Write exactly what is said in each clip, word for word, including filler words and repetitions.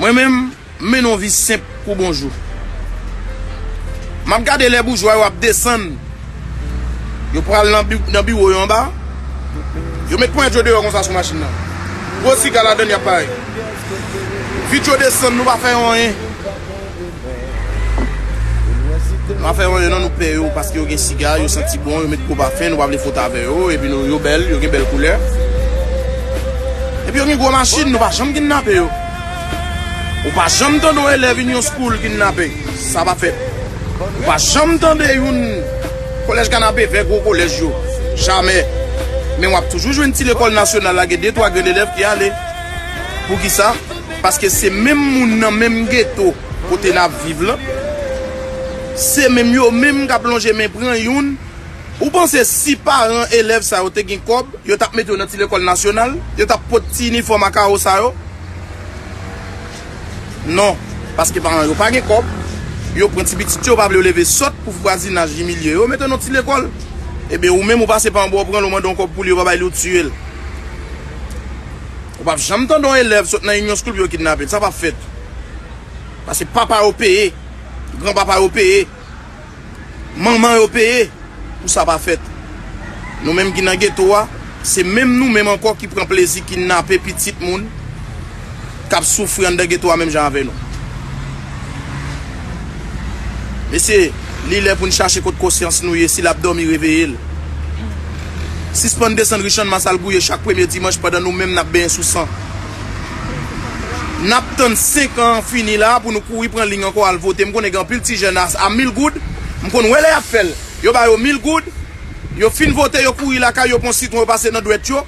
Mwen menm, m mennen yon vi senp kou bonjou. M ap gade lè boujwa yo ap desann. Yo pral nan bi-, nan biwo yo anba. Yo met ponyèt yo deyò konsa sou machin nan. Gwo siga ladann y ap bay. Vit yo desann, nou pa fè yo anyen. Nou pa fè yo anyen non, nou pè yo paske yo gen siga, yo santi bon, yo met gwo pafen, nou pa vle fwote avè yo, epi nou, yo bèl, yo gen bèl koulè. Epi yo gen gwo machin, nou pa janm kidnape yo. Ou pa janm tande yon elèv Union School kidnape. Sa pa fèt. Ou pa janm tande youn kolèj Kanapevè, gwo kolèj yo. Jamè. Men w ap toujou jwenn ti lekòl nasyonal la, gen de twa grenn elèv ki ale. Poukisa? Paske se menm moun nan menm geto kote n ap viv lan. Se menm yo menm k ap lonje men pran youn. Ou panse si paran elèv sa yo te gen kòb, yo t ap mete yo nan ti lekòl nasyonal, yo t ap pot ti inifòm a kawo sa yo? Non, paske paran yo pa gen kòb, yo pran ti pitit yo, yo pa vle yo leve sòt pou vwazinaj imilye yo, mete yo nan ti lekòl. Ebyen, ou menm ou pase pa anba, ou pran l, ou mande yon kòb pou li, yo pa bay li, ou tiye l. Ou p ap janm tande yon elèv sot nan Union School pou yo kidnape l, sa p ap fèt. Paske papa yo peye, granpapa yo peye. Manman yo peye pou sa pa fèt. Nou menm ki nan geto a, se menm nou menm ankò ki pran plezi kidnape pitit moun k ap soufri anndan geto a menm jan avè nou. Mesye, li lè pou n chache kot konsyans nou ye, si l ap dòmi, reveye l. Sispann desann ri Channmas al gouye chak premye dimanch pandan nou menm n ap benyen sou san. N ap tann senk an fini la pou nou kouri pran liy ankò al vote. M konnen gen anpil ti jèn a, a mil goud. M konn wè lè y ap fè l. Yo ba yo mil goud. Yo fin vote, yo kouri lakay yo, pran sitwon, yo pase nan dwèt yo.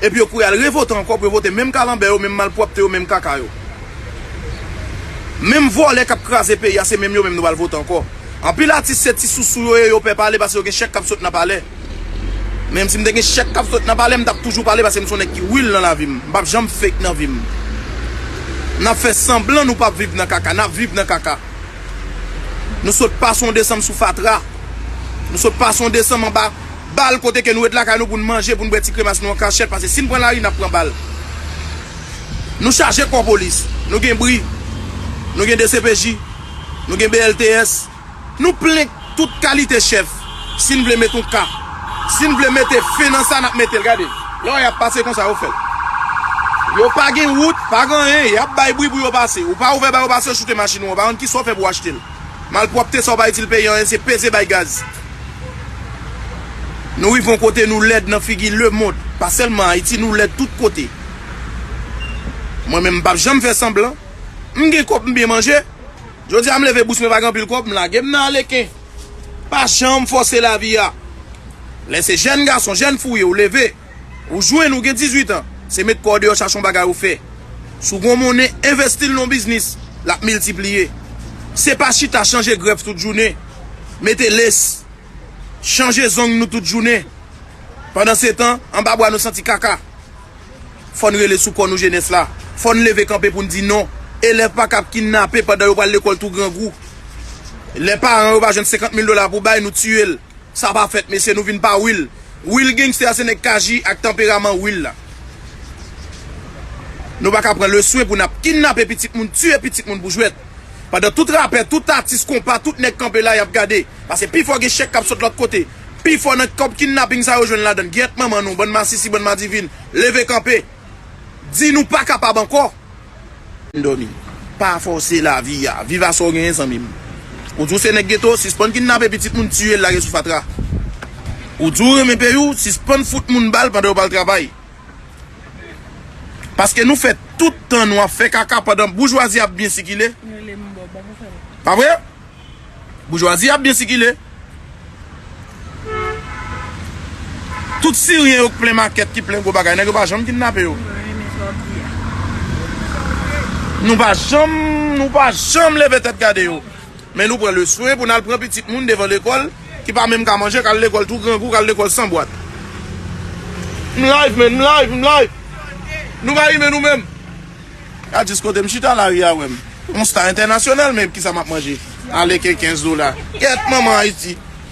Epi yo kouri al revote ankò pou yo vote menm kalanbè yo, menm malpwòpte yo, menm kaka yo. Menm vòlè k ap kraze peyi a, se menm yo menm nou pral vote ankò. Anpil atis se ti sousou yo ye, yo pè pale paske yo gen chèk k ap sot nan palè. Men si m te gen chèk k ap sot nan palè, m t ap toujou pale paske m se yon nèg ki real nan lavi m. M p ap janm fake nan vi m. N ap fè sanblan nou p ap viv nan kaka, n ap viv nan kaka. Nou sot pase yon desanm sou fatra. Nou sot pase yon desanm anba bal kote ke nou ret lakay nou pou n manje, pou n bwè ti kremas nou an kachèt, paske si n pran lari, n ap pran bal. Nou chaje kò polis. Nou gen bri. Nou gen D C P J. Nou gen B L T S. Nou plen tout kalite chèf. Si n vle met yon ka, si n vle mete fen nan sa, n ap mete l. Gade, lè w wè y ap pase konsa, yo fè l. Yo pa gen wout, pa gen anyen, y ap bay bri pou yo pase. Ou pa ouvè ba yo pase, yo choute machin ou an. Pa konn kisa w fè pou w achte l. Malpwòpte sa w pa itil peyi anyen, se peze bay gaz. Nou rive yon kote, nou lèd nan figi lemonn. Pa sèlman Ayiti, nou lèd tout kote. Mwen menm, m p ap janm fè sanblan. M gen kòb, m byen manje. Jodi a m leve bous mwen pa gen anpil kòb, m lage m nan aleken. Pa janm fòse lavi a. Lè se jèn gason, jèn fi w ye, ou leve, ou jwenn, ou gen dizuit an, se met kò w deyò chache yon bagay ou fè. Si w gen yon monnen, envesti l nan yon biznis, l ap miltipliye. Se pa chita chanje grèf tout jounen, mete lès, chanje zong nou tout jounen. Pandansetan, anba bwa nou santi kaka. Fò n rele sou kò nou jenès la. Fò n leve kanpe pou n di non. Elèv pa ka ap kidnape pandan yo pral lekòl tou grangou. Lè paran yo pa jwenn senkant mil dola pou bay, nou tiye l. Sa pa fèt, mesye, nou vin pa real. Real gangster a se nèg k aji ak tanperaman real la. Nou pa ka pran leswen pou n ap kidnape pitit moun, tiye pitit moun pou jwèt. Pandan tout rapè, tout atis konpa, tout nèg kanpe la, y ap gade. Paske pifò gen chèk k ap sot lòt kote. Pifò nan kòb kidnaping sa yo jwenn ladann. Gyèt manman nou, bann masisi, bann madivin. Leve kanpe. Di nou pa kapab ankò. N dòmi. Pa fòse lavi a. Viv a sa w genyen, zanmi m. Ou di w se nèg geto, sispann kidnape pitit moun, tiye l, lage sou fatra. Ou di w renmen peyi w, sispann fout moun bal pandan yo pral travay. Paske nou fè tout tan nou ap fè kaka pandan boujwazi ap byen sikile. Pa vre? Boujwazi ap byen sikile. Tout siryen yo k plen makèt, ki plen gwo bagay, nèg yo pa janm kidnape yo. Nou pa janm, nou pa janm leve tèt gade yo. Men nou pran leswen pou n al pran pitit moun devan lekòl ki pa menm ka manje, k al lekòl tou grangou, k al lekòl san bwat. M live, man, m live, m live. Nou pa renmen nou menm. Gad jis kote m chita, lari a wè m. Yon sta entènasyonal, men kisa m ap manje? Aleken kenz dola. Gyèt manman Ayiti.